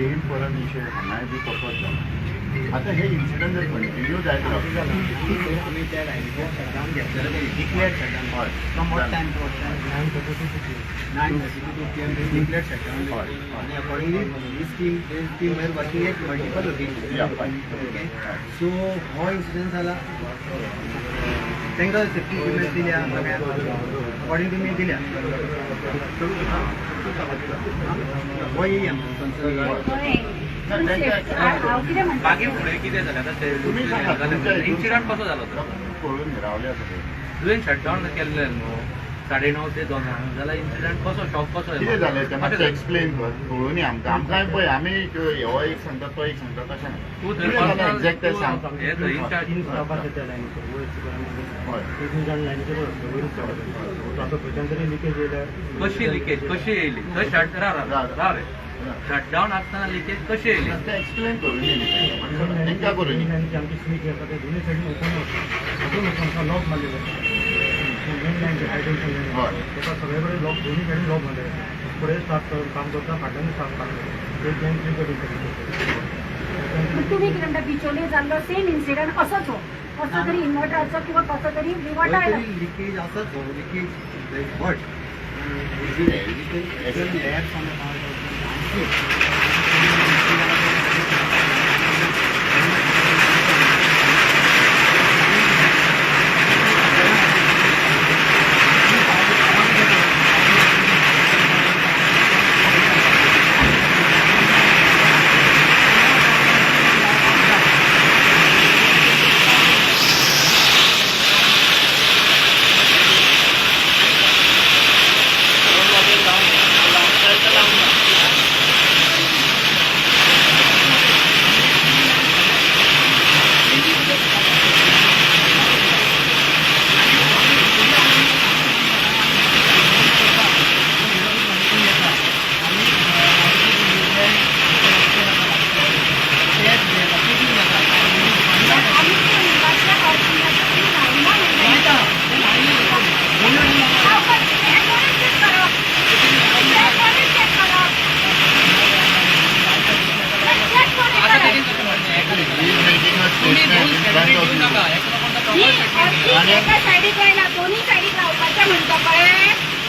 Same परत विशय हांगाय बी तसोच जाला. आतां हे इन्सिडंट जर कंटिन्यू जायत रावले आमी त्या लायनीचेर शटडावन घेतलेले, declare shutdown. From what time to what time? 9:32 PM declare shutdown. आणि accordingly this team were working at multiple location. Okay, so हो इन्सिडंट जाला, तांकां सेफ्टी इक्विपमेंट्स दिल्या सगळ्यांक अकॉर्डिंग टू मी दिल्या. हो येया आमचो कन्सर्न. हांव कितें म्हणटा? मागीर फुडें कितें जालें आतां? तुमी सांगा, तुमच्या हितून. इन्सिडंट कसो जालो तो? कळून रावले आसा ते. तुवें शटडावन केल्लें न्हू 9:30 ते 2 जाल्यार इन्सिडंट कसो, शॉक कसो? कितें जालें तें मातशें एक्सप्लेन कर, कळून आमकां. आमकां पळय, आमी हो एक सांगता, तो एक सांगता, तशें ना. तूं थंय कितें जालें एक्झॅक्ट तें सांग. हे थंय इन्चार्ज. तीन स्टाफ आसा त्या लायनीचेर वयर सुपरमेंट. तीन जाण लायनीचेर आसता, वयर स्टाफ आसा. आतां खंयच्यान तरी लिकेज येयल्यार कशी लिकेज कशी येयली थंय? शट राव राव राव रे, शटडावन आसतना लिकेज कशी येयली? तें एक्सप्लेन करून तांकां करून. मेन लायनीची आमची स्विच आसा, ते दोनूय सायडीन ओपन आसा, अजून ओपन आसा, लॉक मारलेले आसा. मेन लायन, हाय टेन्शन लायन, ताका सगळे कडेन लॉक, दोनूय सायडीन लॉक मारलेले आसा. फुडें स्टाफ काम करता, फाटल्यान स्टाफ काम करता, एक लायन थ्री कडेन. तुम्ही कितें म्हणटा, बिचोले जाल्लो सेम इन्सिडंट असोच हो, कसो तरी इन्वर्टराचो किंवा कसो तरी विवटा आयला. लिकेज आसाच हो leakage, but lapse on the part of आमी कितें म्हणटा, त्या अर्थिंगाचो तरी लायना म्हणटा. हें कोणें चॅक करप? हें कोणें चॅक करप? हें चॅक कोणें करप? He is making a statement in front of you. He earthing एका सायडीक लायना, दोन्ही सायडीक लावपाचें म्हणटा पळय.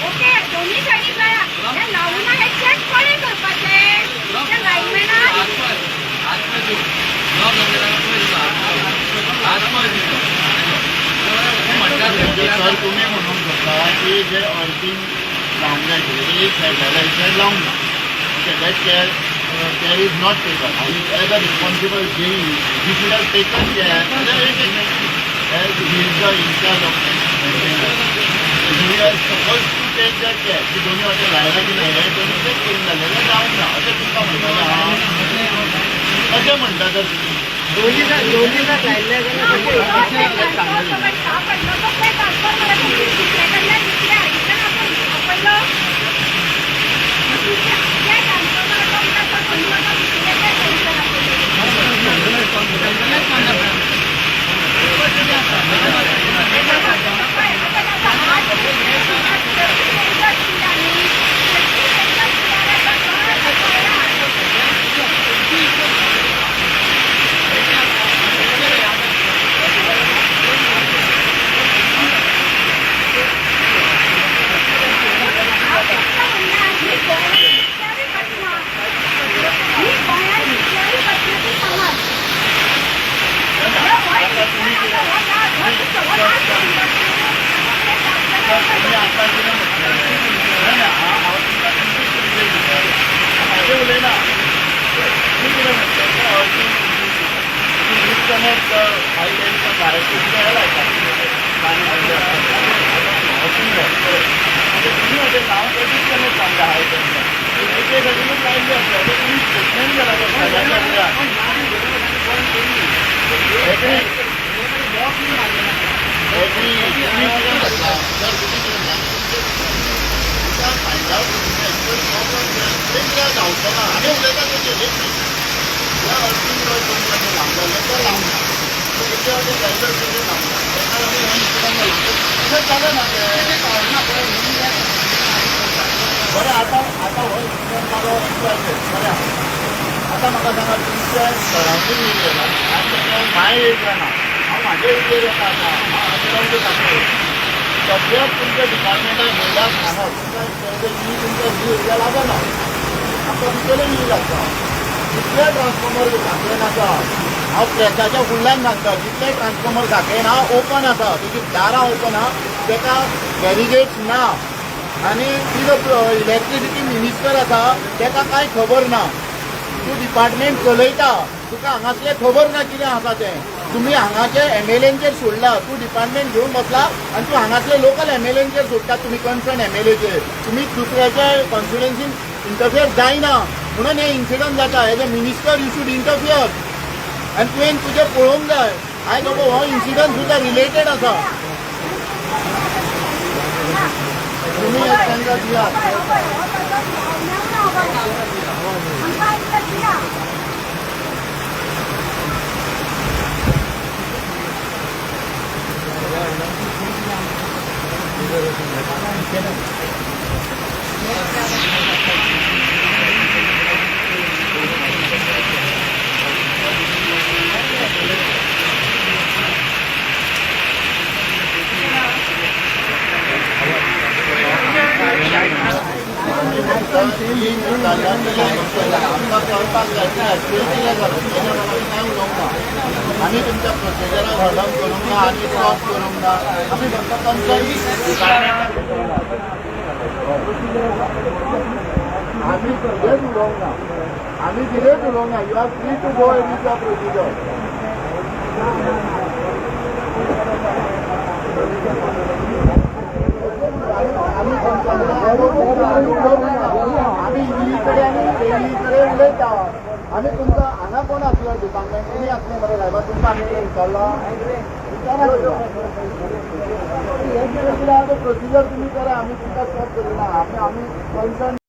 ओके, दोन्ही सायडीक लाया. हें लावूना, हें चॅक कोणें करपाचें? त्या लायनमॅनान? हात पळय तूं, लॉक जाल्ले पळय तुजो हात, हात पळय तुजो. तूं म्हणटा. म्हणजे सर, तुमी म्हणूंक सोदता की जे अर्थिंग लावंक जाय आशिल्लें ते एक सायड लायला, एक सायड लावंक ना. Okay, that care is not taken आनी as a responsible JE he should have taken care. As he is the incharge of maintenance, he has suppose to take that care की दोन्ही वाटेन लायला की नाही हें तेणी चॅक करूंक जाय जाल्यार जावंक ना अशें तुमकां म्हणपाचें आहा. कशें म्हणटा तर तुमी? दोन्ही दोन्ही जर लायल्ले जाल्यार सापडलो तो पळय ट्रान्सफॉर्मराचो दुसऱ्या कडल्यान दुसऱ्या हाडींतल्यान आपण आपयलो दुसऱ्या त्या ट्रान्सफॉर्मराचो उदक खंय वता, दुसऱ्या त्या सायडीच्यान आपयलो. पळय, आतां ताका हात एकदाच दिल्या न्ही, एकदाच दिल्या जाल्यार कळना. हांव तुमकां म्हणना, ही गोंयांत कितल्यावी घटना, ही गोंयांत कितल्यावी घटना ती सांगात. आतां तुमी हो लास्ट म्हणटा तूं. तुमी आतां कितें म्हटलें ना ना, हांव तुमकां तुमची कंप्लेन दिता, म्हाजें उलयना. तुमी कितें म्हटलें, तें earthing disconnect high tension directly हे लायता अर्थिंग. म्हणजे तुमी म्हजें नांव ते डिस्कनेक्ट जावंक हाय टेन्शन एके सायडीनूच लायिल्ली आसता. तें तुमी स्टेटमेंट केला तें सगळ्यांच्या फुड्यान. Agree agree. तुमी कितें म्हटलां सर, तुमी कितें म्हटलां, फायंड आवट एक्चुअल प्रॉब्लम तें कित्याक जावचो ना. आमी उलयता तेजेर एक मिनट. ह्या अर्थिंग रॉड दोन वाटेन लावंक जाय तो लावंक ना, एके वाटेन लायलो तेजेर लावंक ना, ताका लागून हें इन्सिडंट जालें. तशें जालें ना तें. बरें, आतां आतां हो इन्सिडंट जालो एक वाटेन बरें आसा. आतां म्हाका सांगा तुमच्या सरावंडींग एरिया माय एरिया ना, हांव म्हाजे एरियेर येता. आतां हांव हांगा सांगता सगळ्याक तुमच्या डिपार्टमेंटाक हेडाक हांगा तुमकां ही तुमच्या ही एरिया लागना, आमकां भितरले ही लागता. जितले ट्रान्सफॉर्मर सांकळेन आसा, हांव प्रेसाच्या फुडल्यान सांगता, जितले ट्रान्सफॉर्मर सांकळेन आहा ओपन आसा, तेजी दारां ओपन आहा, तेका बॅरिगेट्स ना. आनी ती जो इलेक्ट्रिसिटी मिनिस्टर आसा तेका कांय खबर ना. तूं डिपार्टमेंट चलयता, तुका हांगासलें खबर ना कितें आसा तें. तुमी हांगाचे एमएलएंचेर सोडला, तूं डिपार्टमेंट घेवन बसला आनी तूं हांगासले लोकल एमएलएंचेर सोडटा. तुमी कन्सर्न एमएलएचेर, तुमी दुसऱ्याच्या कॉन्स्टिट्युएन्सीन इंटरफियर जायना म्हणून हे इन्सिडंट जाता. As a minister you should interfere आनी तुवें तुजें पळोवंक जाय. आयज बाबा हो इन्सिडंट सुद्दां रिलेटेड आसा. तुमी तांकां दियात. आमकां इतलें दिया. आमकां कळपाक जाय एक्चुअली कितें जालें तेज्या बाबतींत कांय उलोवंक ना. आमी तुमच्या प्रोसिजराक हडम करूंक ना, आमी स्टॉप करूंक ना, आमी फक्त कन्सर्न आमी कितेंच उलोवंक ना, आमी कितेंच उलोवंक ना. You are free to go with your procedure. आमी आमी ई कडेन आनी एई कडेन उलयता. आमी तुमकां हांगा कोण आसलो डिपार्टमेंट तुमी आसले मरे सायबा, तुमकां आमी कितें विचारलां? विचारनासलें. प्रोसिजर तुमी करा, आमी तुमकां स्टॉप करिना. आमी आमी कन्सर्न.